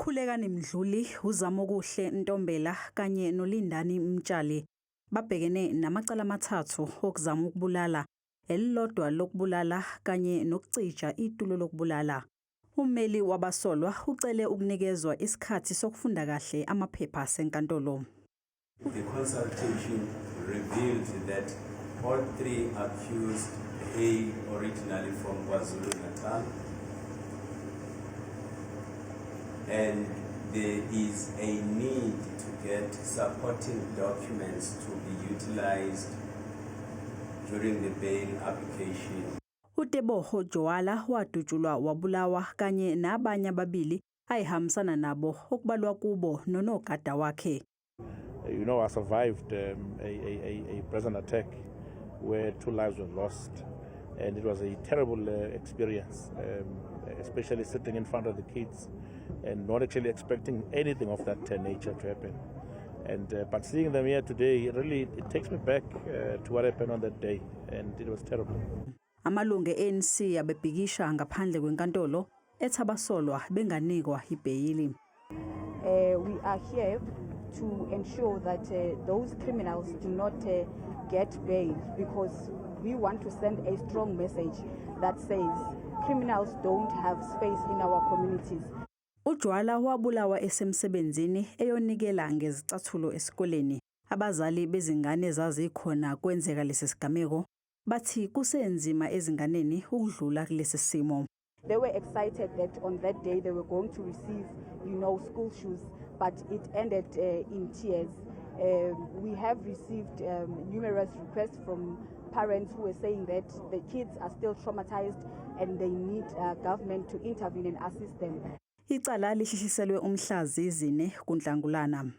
UKhulekani Mdluli, uZamokuhle Ntombela kanye noLindani Mtshali babhekene namacala amathathu okuzama ukubulala, elilodwa lokubulala kanye nokucija itulo lokubulala. Ummeli wabasolwa ucele ukunikezwa isikhathi sokufunda kahle amaphepha asenkantolo. The consultation revealed that all three accused hail originally from KwaZulu-Natal and there is a need to get supporting documents to be utilized during the bail application. UTeboho Joala wadutshulwa wabulawa kanye nabanye ababili ayehambisana nabo okubalwa kubo nonogada wakhe. I survived a prison attack where two lives were lost, and it was a terrible experience, especially sitting in front of the kids and not actually expecting anything of that nature to happen. And but seeing them here today, it really it takes me back to what happened on that day, and it was terrible. Amalungu e-ANC abebhikisha ngaphandle kwenkantolo ethi abasolwa benganikwa ibheyili. We are here to ensure that those criminals do not get bail because we want to send a strong message that says criminals don't have space in our communities. UJwala wabulawa esemsebenzini eyonikela ngezicathulo esikoleni. Abazali bezingane zazikhona kwenzeka lesi sigameko bathi kusenzima ezinganeni ukudlula kulesi simo. They were excited that on that day they were going to receive school shoes, but it ended in tears. We have received numerous requests from parents who were saying that the kids are still traumatized and they need government to intervene and assist them. Icala lihlehliselwe umhla zi-4 kuNhlangulana.